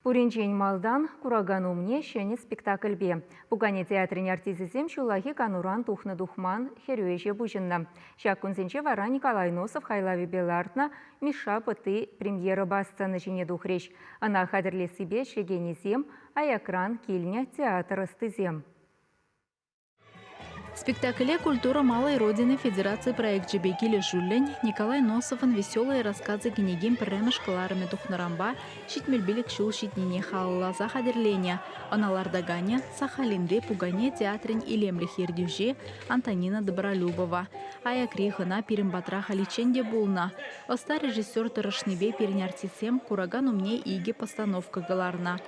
Пуринчен малтан куракан умне ҫӗнӗ спектакльпе. Пукане театрӗн артисчӗсем ҫуллахи кануран тухнӑ-тухман хӗрӳ ӗҫе пуҫӑннӑ. Ҫак кунсенче вара Николай Носов хайлавӗпе лартнӑ Мишша пӑтти премьерӑпа сцена ҫине тухрӗҫ. Ӑна хатӗрлессипе ӗҫлекенӗсем аякран килнӗ театр ӑстисем. Спектакле «Культура малой Родины» федераци проекчӗпе килӗшӳллӗн Николай Носовӑн «Веселые рассказы» кӗнекин пӗрремӗш кӑларӑмӗ тухнӑранпа 75 ҫул ҫитнине халалласа хатӗрленӗ. Ӑна лартаканӗ Сахалинти пукане театрӗн илемлӗх ертӳҫи Антонина Добролюбова. Аякри хӑна пирӗн патра халиччен те пулнӑ. Ӑста режиссер тӑрӑшнипе пирӗн артистсем куракан умне икӗ постановка кӑларнӑ.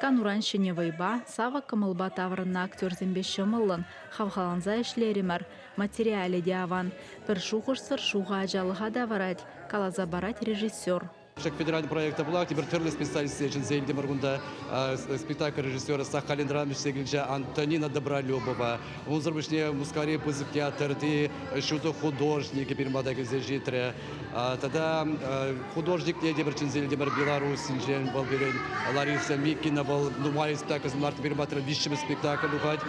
Кануран ҫӗнӗ вӑйпа, савӑк кӑмӑлпа таврӑннӑ актерсемпе ҫӑмӑллӑн, хавхаланса ӗҫлерӗмӗр. Материалӗ те аван. Пӗр шухӑшсӑр шухӑ ачалӑха тавӑрать, каласа парать режиссер. Ҫак федеральный проекта пула тепӗр тӗрлӗ специалистсене чӗнсе илтӗмӗр кунта. Спектакль режиссерӗ Сахалинран вӗҫсе килчӗ Антонина Добролюбова. Унсӑр пуҫне Мускаври пысӑк театрти ҫутӑ художникӗ пирӗн пата килсе ҫитрӗ. Тата художникне те пӗр чӗнсе илтӗмӗр Белоруссинчен, вӑл пирӗн Лариса Микина, вӑл нумай спектакльсем лартнӑ, пирӗн патра виҫҫӗмӗш спектакль тухать.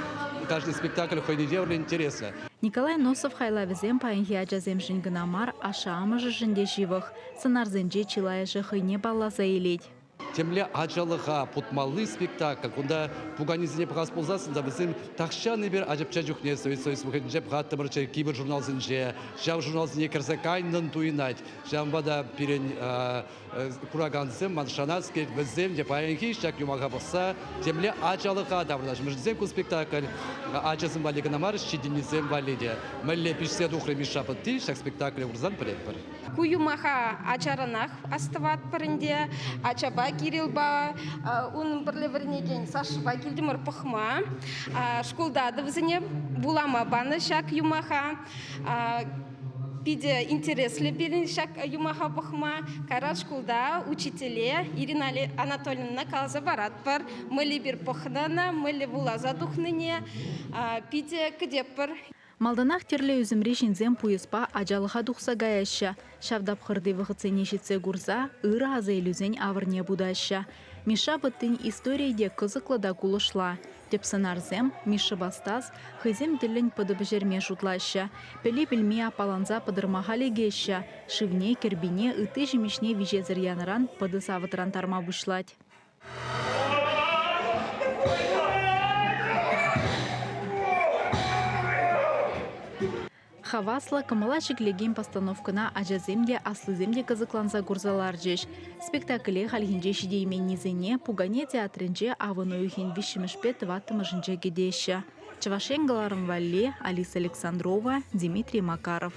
Каждый спектакль хӑйне евӗрлӗ интереслӗ. Николай Носов хайлавӗсем паянхи ачасемшӗн кӑна мар, ашшӗ-амӑшӗшӗн те ҫывӑх. Сӑнарсенче чылайӑшӗ хӑйне палласа илет. Темле ачалӑха путмалли спектакль. Кунта пуканесене пӑхас пулсассӑн та вӗсем тахҫан эпир ачапча чухне Совет Союз вӑхӑтӗнче пӑхаттӑмӑрччӗ кивӗ журналсенче. Ҫав журналсене кӗрсе кайнӑн туйӑнать. Ҫавӑнпа та пирӗн куракансем, ман шанас килет, вӗсем те паянхи ҫак юмаха пӑхса темле ачалӑха таврӑнаҫҫӗ. Мӗншӗн ку спектакль ачасем валли кӑна мар, ҫитӗннисем валли те. Мӗнле пиҫсе тухрӗ Мишша пӑтти, ҫак спектакле курсан пӗлетпӗр. Ку юмаха ачаранах астӑватпӑр ӗнтӗ. Ачапа Кирилпа, унӑн пӗрле вӗренекен Сашӑпа килтӗмӗр пӑхма. Шкулта та вӗсене вулама панӑ ҫак юмаха. Питӗ интереслӗ пирӗн ҫак юмаха пӑхма. Кайран шкулта учителе Ирина Анатольевна каласа паратпӑр. Мӗнле эпир пӑхнӑ ӑна, мӗнле вуласа тухнине. Питӗ кӗтетпӗр. Малтанах тӗрлӗ ӳсӗмри ҫынсем пуйӑспа ачалӑха тухса каяҫҫӗ. Ҫав тапхӑрти вӑхӑтсене ҫитсе курса ырӑ асаилӳсен авӑрне путаҫҫӗ. Мишша пӑттин историйӗ те кӑсӑклӑ та кулӑшла. Тӗп сӑнарсем, Мишшӑпа Стас, хӑйсем тӗллӗн пӑтӑ пӗҫерме шутлаҫҫӗ. Пӗли-пӗлми аппаланса пӑтӑрмаха лекеҫҫӗ. Шывне, кӗрпине, ытти ҫимӗҫне виҫесӗр янӑран пӑтӑ савӑтран тарма пуҫлать. Хаваслӑ, кӑмӑла ҫӗклекен постановкӑна ачасем те, аслисем те кӑсӑкланса курса ларчӗҫ. Спектакле хальхинче ҫитейменнисене Пукане театрӗнче авӑн уйӑхӗн виҫҫӗмӗшпе тӑваттӑмӗшӗнче кӗтеҫҫӗ. Чӑваш Ен кӑларӑм валли Алиса Александрова, Дмитрий Макаров.